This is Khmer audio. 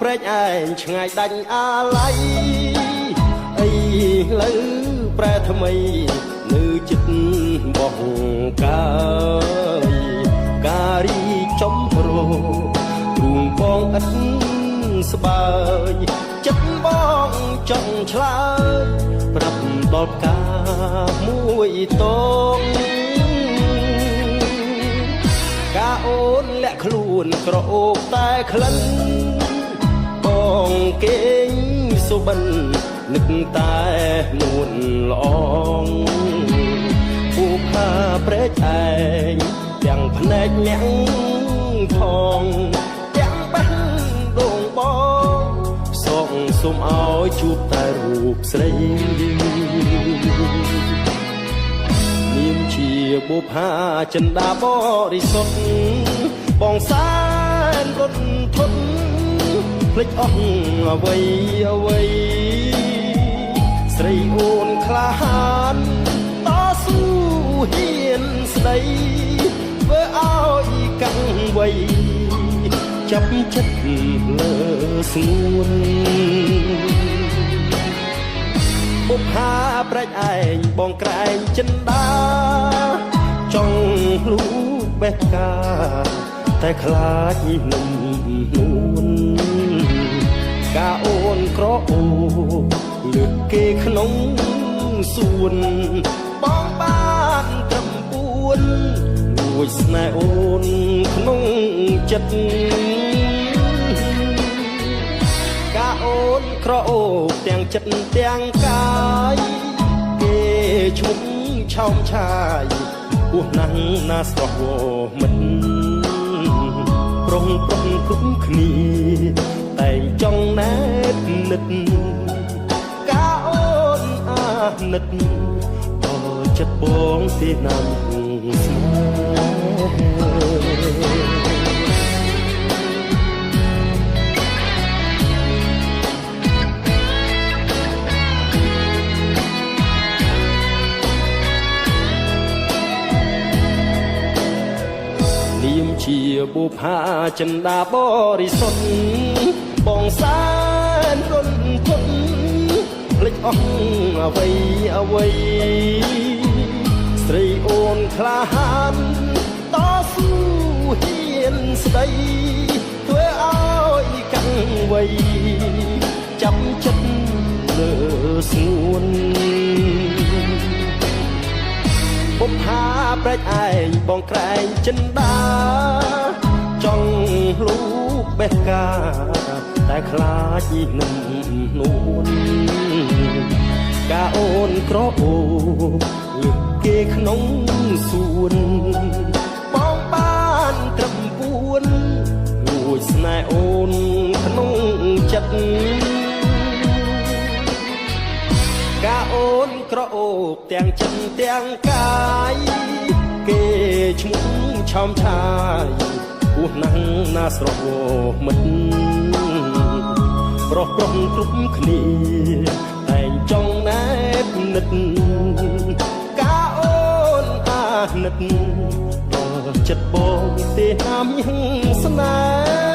ព្រែកឯងឆ្ងាយដាច់អាល័យអីលើប្រែថ្មីនៅចិត្តបោះកាយការីចំប្រទ្រូងបងឥតស្បើយចិត្តបងចង់ឆ្លើយប្រាប់ដល់ផ្កាមួយតងកាអូនលាក់ខ្លួនក្រអូបតែក្លិនបងគេងសុបិននឹកតែនួនល្អងពូផាព្រែកឯងទាំងភ្នែកអ្នកផងទាំងបេះដូងបងសងសុំឲ្យជួបតែរូបស្រី នាមជាបុផាចិន្តាបរិសុទ្ធបងសែនរត់ធន់ភ្លេចអស់អ្វីអ្វីស្រីអូនក្លាហានតស៊ូហ៊ានស្ដីធ្វើឲ្យកាំងវ័យចាប់ចិត្តលើស្ងួន បុផាប្រែកឯងបងក្រែងចិន្តាចង់លូកបេះផ្កាតែខ្លាចនឹមនួនកាអូនក្រអូបលើកគេក្នុងសួនបងបានត្រឹមពួនលួចស្នេហ៍អូនក្នុងចិត្ត កាអូនក្រអូបទាំងចិត្តទាំងកាយគេឈ្មោះឆោមឆាយពោះណាស់ណាស្រស់វមិនប្រុងប្រុងគ្រប់គ្នាតែងចង់ណែបនិតកាអូនអាណិតដល់ចិត្តបងទីណាំស្នេហ៍ នាមជាបុផាចិន្តាបរិសុទ្ធបងសែនរន្ធធន់ភ្លេចអស់អ្វីអ្វីស្រីអូនក្លាហានតស៊ូហ៊ានស្ដីធ្វើឲ្យកាំងវ័យចាំចិត្តលើស្ងួន បុផាប្រែកឯងបងក្រែងចិន្តាចង់លូកបេះកាតែខ្លាចនឹងនួនកាអូនក្រអូបលើកគេក្នុងសួនបងបានត្រឹមពួនលួចស្នេហ៍អូនក្នុងចិត្ត កាអូនក្រអូបទាំងចិត្តទាំងកាយគេឈ្មោះឆោមឆាយពោះណាស់ណាស្រស់មិត្តប្រុសប្រុសគ្រប់គ្នាតែងចង់ណែបនិតកាអូនអាណិតដល់ចិត្តបងទេណាមញឹងស្នេ